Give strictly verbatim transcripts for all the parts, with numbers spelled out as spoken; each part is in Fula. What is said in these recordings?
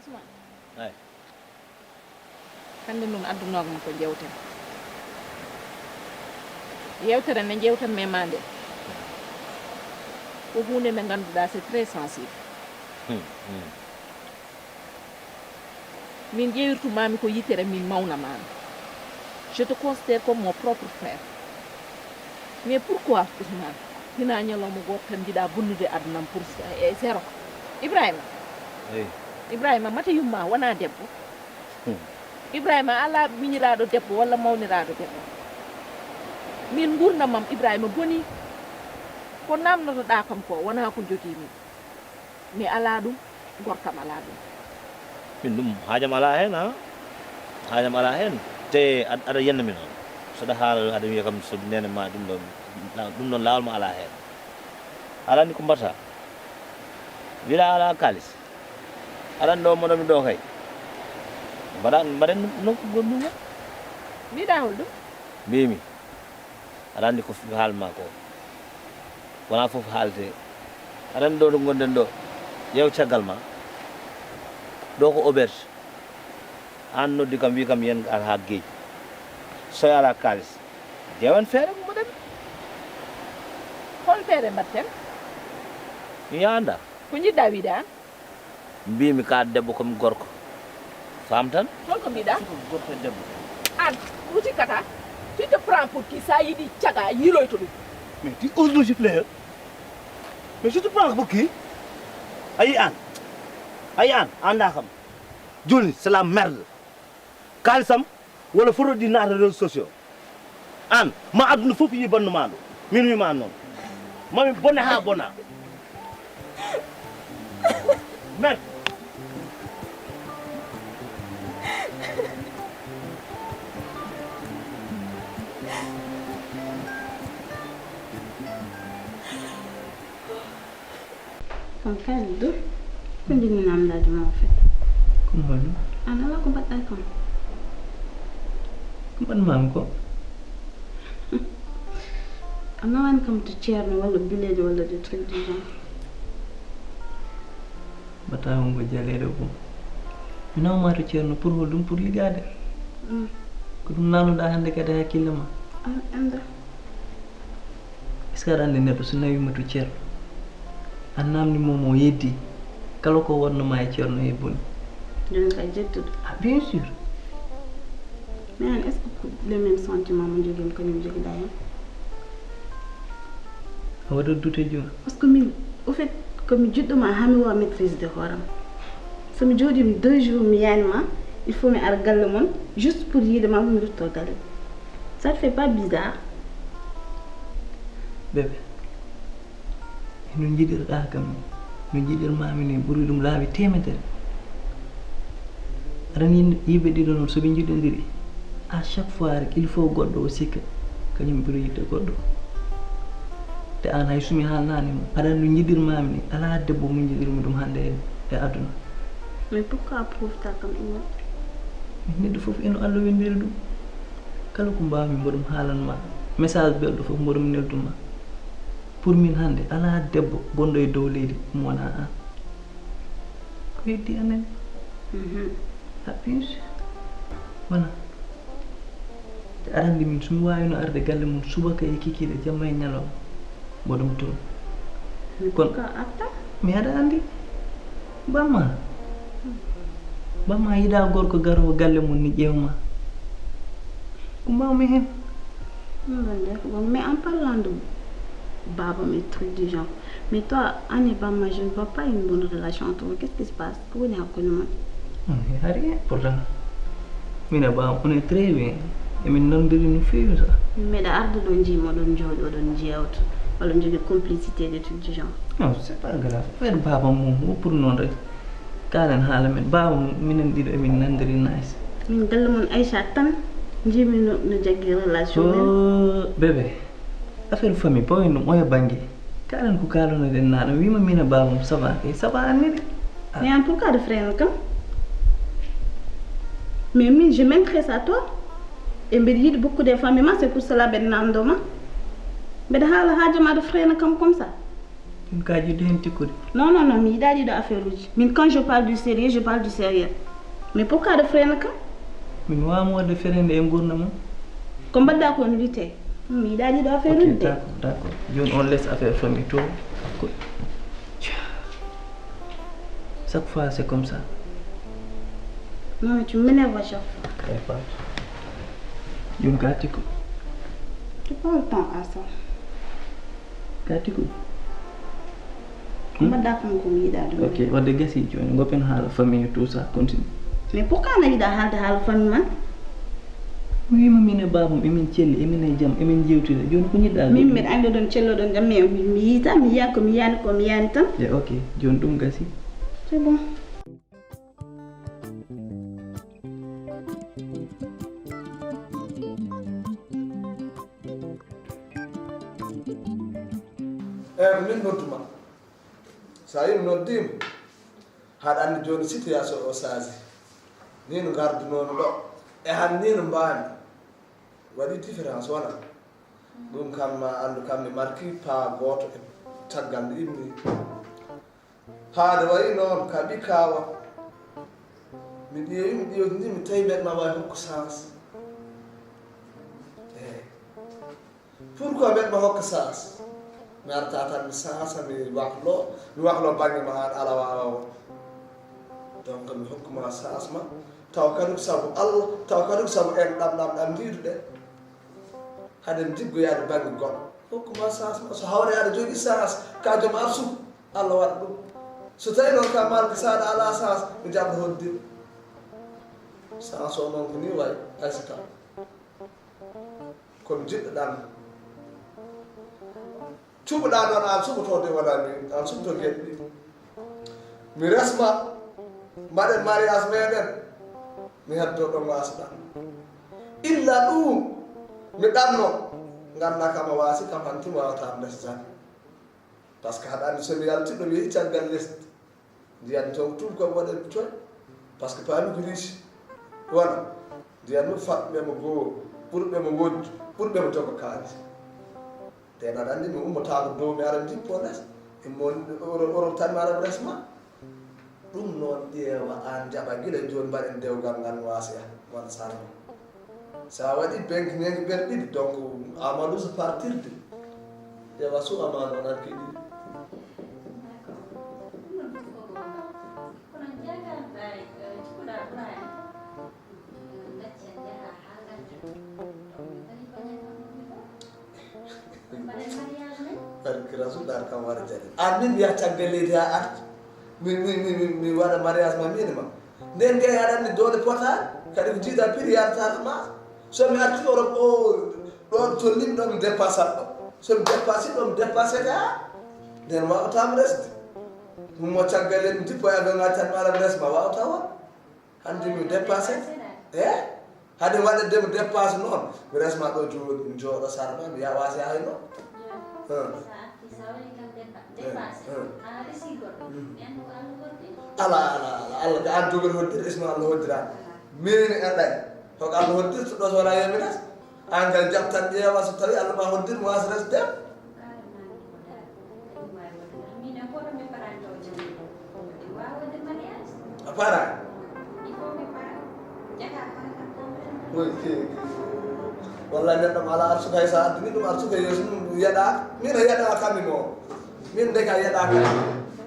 Ousmane. Ay. Hannde noon addunooma ko jewte. Yewtere nde jewtanmi e maa nde, ko huunde nde ngannduɗaa, c'est très sensible. Hmm, hmm. Min ƴeewirtumaami ko yitere, min mawnamaami. Je te considère comme mon propre frère. Mais pourquoi, Ousmane? Hinaa ñalawma gooto tan njiɗaa bonnude adunam pour e zéro. Ibrahima. Eyi. Ibrahima, mate yumma wonaa debbo? Hmm. Ibrahima alaa miñiraaɗo debbo walla mawniraaɗo debbo. Min nguurndamam Ibrahima bonii. Ko naamnotoɗaa kam ko wonaa ko njogii min. Mi alaa ɗum, gorkam alaa ɗum. Min ɗum haajam alaa heen, ha? Haajam alaa heen. Te ad-, aɗa yenna min on. So ɗa haala, aɗa wiya kam so nene ma ɗum ɗon, la-, ɗum ɗon laawol ma alaa heen. Aɗa anndi ko mbaɗata? Mbiɗa alaa kaalis. Aɗa anndi ɗo mboɗo mi ɗo kay. Mbaɗa, mbaɗen ɗum nokku goɗɗum. Mbiɗa hol ɗum? Mbimi. Aɗa anndi ko f-, haalma ko. Wonaa fof haaletee. Aɗa anndi ɗo ɗo ngonɗen ɗo. Ƴeew caggal ma. Ɗo ko auberge. Aan noddi kam, wi kam yen ar haa geej. So a alaa kaalis, ƴeewen feere ko mbaɗen. Hol feere mbaɗten? Mi anndaa. Ko njiɗɗaa wiide aan? Mbimi ka debbo, komi gorko. Faam tan? Hol ko mbiɗa? Surtout gorko e debbo. Aan, ko cikkata? Tu te prends pour qui? Sa yiɗi caga, yiiloyto ɗum. Mais tu oses me gifler, hein? Mais je te prends pour qui? A yii aan? A yii aan? A anndaa kam. Jooni, c'est la merde. Kaalisam walla photo ɗi naata réseaux sociaux. Aan, ma aduna fof yii banndum ma ɗo. Min wii ma noon. Ma mi bone haa bona. Merde. Kam kadi du, ko jinni namdaaji ma o fii. Ko mbaɗi? Aan alaa ko mbaɗɗaa kam. Ko mbaɗmaami ko? A nawaani kam to Ceerno walla bileejo walla des trucs du genre. Mbaɗtaa won ko jaleeɗo ko. Mi nawma to Ceerno pour hol ɗum? Pour ligaade. Mm. Ko ɗum nanuɗaa hannde kadi e hakkille ma? Aan enda. Est-ce que aɗa anndi neɗɗo so nawiima to Ceerno, a naamnii mo, mo yeddi, kala ko wonnoo ma e Ceerno e boni? Jooni kay jettude. Ah, bien sûr. Mais aan, est-ce que ko les mêmes sentiments mo njogii mi kañum njogiɗaa heen? A waɗat douter jooni. Parce que min, au fait, ko mi jiɗɗo ma haa mi waawa maîtriser hoore am. So mi jooɗiima deux jours mi yiyaani ma, il faut mi ara galle mon juste pour yiide ma, mi rutto galle. Ça te fait pas bizarre? Bébé, no njiɗirɗaa kam ni, no njiɗirmaami ni ɓuri ɗum laabi teemedere. Aɗa anndi yimɓe ɗiɗo noon, so ɓe njiɗondiri, à chaque fois rek, il faut goɗɗo o sikka kañum ɓuri yiɗde goɗɗo. Te aan, hay so mi haalnaani ma, aɗa anndi no njiɗirmaami ni, alaa debbo mo njiɗirmi ɗum hannde heen. E aduna. Mais pourquoi prouve ta kam ina? Neɗɗo fof ino Allah windiri ɗum. Kala ko mbawmi mboɗum haalan ma. Message belɗo fof mboɗum nelduma. Pour min hannde alaa debbo gonɗo e dow leydi mo wonaa aan. Ko heddi amen? Mhm. Haɓɓiis. Wona. Te aɗa anndi min so mi waawino arde galle mum subaka e kikiiɗe jamma e ñalawma. Mboɗum toon. Kono ka atta? Mi aɗa anndi. Bamma. Bamma yiɗa gorko garowo galle mum ni ƴeewma. Ko mbawmi heen? Ɗum ɗon de ko bon. Mais en parlant de baaba, mais truc du genre. Mais toi, Annie Bamma, je ne vois pas une bonne relation entre vous. Qu'est-ce qui se passe? Ko woni hakkunde mon? Non, il y a rien pourtant. Min e baaba, on est très bien. Emin nanndiri no feewi sax. Meɗa arde ɗo njii moɗon njooɗi oɗon njeewta. Walla njogii complicité de truc du genre. Non, c'est pas grave. Affaire baaba mum, o pour noon rek. Kaalen haala men. Baaba mum, minen ɗiɗo emin nanndiri nice. Min galle mon Aïcha tan njiimi no, no jaggi relation men. Oh, bébé. Affaire famille, pawen ɗum oya bannge. Kaalen ko kaalanoɗen naɗo. Wiima min e baaba mum, ça va. Et ça va, Annie de. Ah. Mais en pourquoi de freiner kam? Mais min, je m'intéresse à toi. Et mbeɗa yiɗi beaucoup de famille ma, c'est pour cela mbeɗa nanndo ma. Mbeɗa haala haaju ma de freiner kam comme ça. Ɗum ka jiɗde heen tikkude. Non, non, non, mi yiɗaa ɗiɗo affaire uji. Min, quand je parle du sérieux, je parle du sérieux. Mais pourquoi de freiner kam? Min waawma waɗde fereende e nguurndam mum. Ko mbaɗɗa ko no wiyetee? Mi yiɗaa ɗiɗo affaire uji de. Ok, d'accord, d'accord. Jooni on laisse affaire famille to. Ko- Chaque fois, c'est comme ça. Non, mais tu m'énerves à chaque fois. Eh, pas. Jooni ka tikku. Tu prends le temps à ça. Ka tikku. Ko mbaɗɗa kon ko mi yiɗaa ɗum. Ok, wadde gasi jooni. Ngoppen haala famille, tout ça, continue. Mais pourquoi na yiɗaa haalde haala famille man? Mi wiima min e baabam emin celli, emin e jam, emin jewtida. Jooni ko njiɗɗa? Min mbeɗa anndi oɗon celli oɗon jam, mais mi, mi yiita, mi yiyan ko mi yiyani, ko mi yiyani tan. E ok, jooni ɗum gasi. C'est bon. Eyi, ko min nodduma. So a yii mi noddiima, haɗa anndi jooni situation o saasi. Nii no ngardunoomi ɗo. E han nii no mbaami. Waɗi différence wona? Ɗum kam ma anndu kam mi marki pa gooto e caggal nde immi. Haade wayi noon ka ɓi kaawa. Mi ƴeewi, mi ƴeewtindi, mi tawi mbeɗa ma waawi hokku chance. Eey. Pourquoi mbeɗa ma hokka chance? Mi arta tan mi saasa, mi waklo, mi waklo bannge ma an ala waawa. Donc mi hokkuma chance ma. Taw kadi ko sabu Allah, taw kadi ko sabu en ɗam, ɗam, ɗam ndiiduɗen. Haɗen jiggoyaade bannge goɗɗo. Hokkuma chance ma. So hawre aɗa jogii chance, ka joom arsugu, Allah waɗa ɗum. So tawi noon ka malka saɗa ala chance, mi jaɓa hoddin. Chance o noon ko ni wayi, Aysata. Kono jiɗɗo ɗam. Cuɓoɗaa noon, aan suɓotoo de wonaa miin, aan suɓotoo geɗe ɗiɗi. Mi resma, mbaɗen mariage meeɗen, mi heddoo ɗo ngaasɗaa. Illa ɗum, mi ɗanno, nganndaa kam a waasi, kam hanti waawataa mi resdaade. Par ce que haɗa anndi so mi yalti ɗo mi yehi caggal lesdi. Ndiyan toon tout ko waɗa coy. Par ce que paami ko riche. Wona. Ndiyan mo faɓɓe mo goo, ɓurɓe mo wojju, ɓurɓe mo jogo kaalis. Nden aɗa anndi mi ummotaako dow mi ara jippo les. Immo Europe, Europe tan mi ara resma. Ɗum noon ƴeewa aan jaɓa gila jooni mbaɗen dewgal ngal waasiya wan salma. So a waɗi benki ñeenti ɓer ɗiɗi, donc Amadou so partirde. Ƴeewa su Amadou on arki ɗi. Barki Rasul, ɗaar kam wara jani. An min mbiya caggal leydi ha arti. Mi, mi, mi, mi, mi waɗa mariage ma min ma. Nden nde aɗa anndi doole potaani. Kadi ko jiiɗa prix yarata ma. So mi arti Europe o, ɗo tolni mi ɗo mi dépassat ɗo. So mi dépassé ɗo mi dépassé ka. Nden wawata mi resde. Ɗum mo caggal leydi mi jippo e avion ngal tan mi ara mi resma wawata won. Hannde mi dépassé. Eh? Hade waɗa de mi dépassé noon. Mi resma ɗo jooni mi jooɗo sarma mi yawa si hay noon. Hein. Ala, ala, ala, Allah ko an jogori hoddirde, isma Allah hoddira. Min e ɗay. Hoko Allah hoddir, so ɗo so wala yeminat. An ngal jaɓtan ƴeewa so tawi Allah ma hoddir mo wasa resde. A para. Wallahi neɗɗo mo ala arsuka hay sa addini ɗum arsuka yeeso mum yeɗa. Min a yeɗa kammi mo. Min de ka yeɗa kammi.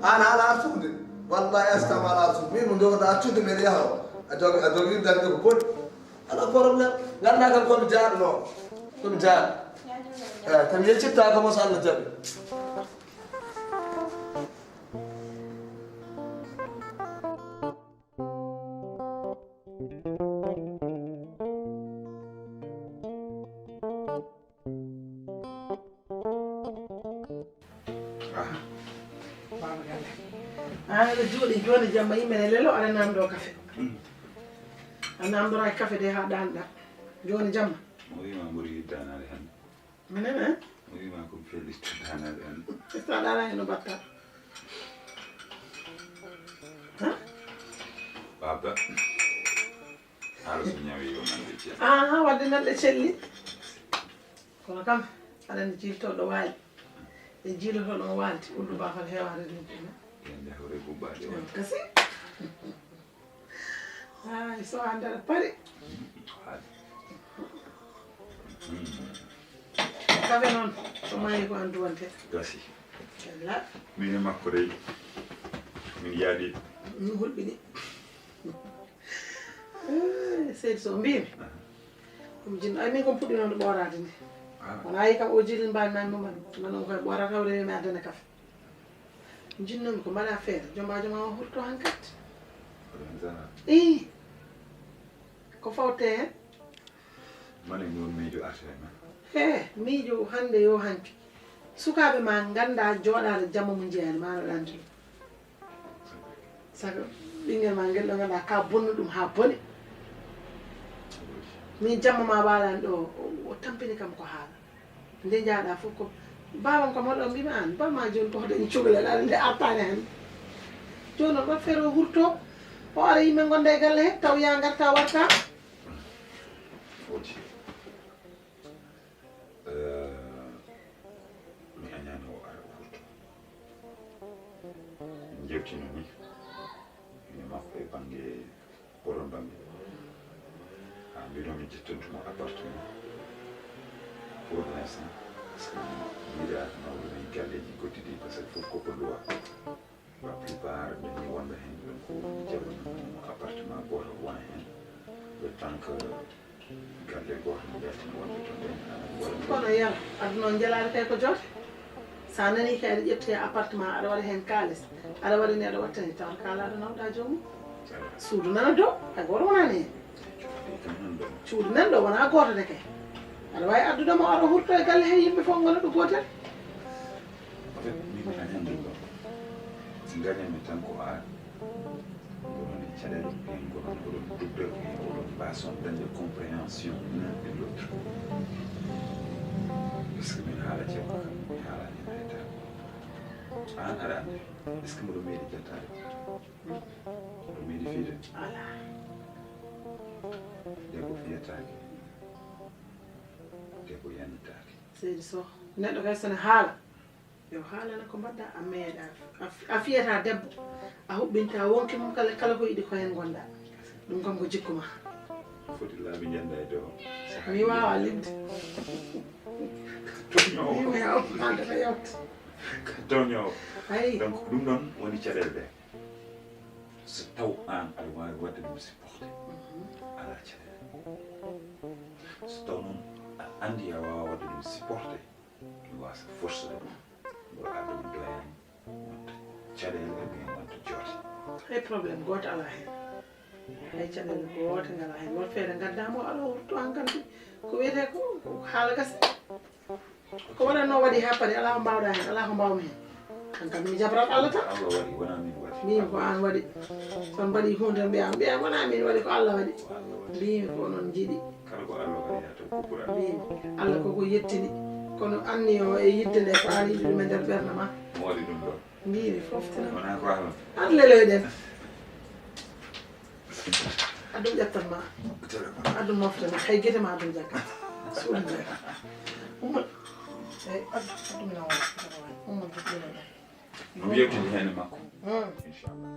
An ala arsude. Wallahi eskam ala arsude. Min mo jogata accude men yaha. A jogi a jogi darde ko boni. Ala problème. Ganda kam komi jaaɗo no. Komi jaaɗo. Eh, kam yeccitta ko mo so Allah jaɓi. An aɗa jooɗi jooni jamma yimɓe ne lelo aɗa namdo kafe. A namdoraaki kafe de haa ɗaanɗa. Jooni jamma. Mo wiima ɓuri yiddanaade hannde. Minen en. Mo wiima ko mi fellisto daanaade en. Ista ɗaana heno batta. Baba. Haala so ñawi yo nande celli. Aha, wadde nande celli. Kono kam aɗa andi jiiltoɗo waali. E jiilotoɗo waalti ullu bafal heewaade ɗum ɗum. Yande hore gubbaade on. Kasi. Ay so a ndara pari. Kafe noon so maayi ko an duwante. Gasi. Min e makko dey min yaadi. Mi hulɓini. Seydi Sow mbimi. Ɗum jinno ay min kon puɗɗi noon ɓooraade ni. Wona yi kam o jilin mbawi mami mumani. Nanon koye ɓoorata o rewi mi addana kafe. Jinnomi ko mbaɗa feere jomba joma o hurto hankat. Ii. Ko fawte hen. Mane mi won miijo arte men. He miijo hande yo hanki. Sukaɓe ma ganda joɗade jamma mo jeeyani ma no ɗanti. Sabu ɓinngel ma ngel ɗo ngannduɗaa ka bonnu ɗum haa boni. Min jamma ma waalani ɗo o tampini kam ko haala. Nde njaaɗa fof ko baabam kam hoɗo mbima an bama joni ko hoɗen cukalel aɗa nde artani hen. Joni o ɗo feere o hurto o ara yimɓe gonda e galle he taw ya garta warta. Mi añaani o ara o hurto. Min njewtino ni ine makko e bannge borom bannge. Ha mbinomi ƴettantu mo appartement pour l'instant parce que mi yiɗa nawde men galleji goɗɗi ɗi parce que fof ko ko loi. La plupart dañi wonɓe heen ɗum ko jaɓude appartement gooto wona heen le temps que galle gooto no yaltina wonɓe toon ɓen aɗa waɗa kono yala aduna o jalaade kay ko joote sa nani kay aɗa ƴetti appartement aɗa waɗa heen kaalis aɗa waɗa ni aɗa wattani tawa kaalaɗo nawɗa joomum suudu nana dow hay gooto wonani heen cuuɗi nan ɗo wona gooto de kay aɗa wawi addude mo aɗa hurto e galle he yimɓe fof gona ɗo gootel en fait min a ñande ɗo gañanmi tan ko an gonon e caɗele ɓen gonon oɗon dugda ɓen oɗon mbason dañde compréhension l'un et l'autre parce que min haala cewa kam mi haalani hayta an aɗa andi est ce que mboɗo meeɗi jettade mboɗo meeɗi fiide ala debbo fiyatake debbo yanditake seydi soh neɗɗo kay sene haala yo haalana ko mbaɗɗa a meeɗa a fiyata debbo a huɓɓinta wonki mum kala kala ko yiɗi ko hen gonɗa ɗum kam ko jikku ma foti laabi jannda e dow mi wawa limde toñowo mi haalde ko yawta toñowo donc ɗum ɗon woni caɗele ɗe so taw an aɗa wawi wadde ɗum supporté ala caɗele so taw noon a andi a wawa wadde ɗum supporté mi wasa force de mboɗo adda mi doyani wonta caɗele e ɓen wonta joote hay problème goto ala hen hay caɗele goto ngala hen won feere gaddamo aɗa wurto an kandi ko wiyete ko haala gasi ko waɗatno waɗi ha paari ala ko mbawɗa hen ala ko mbawmi hen an kam mi jabrat allah tan min ko an waɗi son mbaɗi hunde mbiya mbiya wona min waɗi ko allah waɗi mbimi ko onon jiiɗi mbimi allah koko yettini kono anni o e yidde nde ko an yiɗi ɗum e nder ɓernde ma Waɗi ɗum ɗo. Mbiimi fof tino. Wonaa ko haala. An leloyɗen. Addu ƴettan ma. Téléphone. Addu mofte ma. Hay gite ma addu jagga. Suudu jagga. Umma. Ey, addu, addu mi nawa. Umma, addu mi nawa. Mi yewtidi heen e makko. Mm. Inchallah.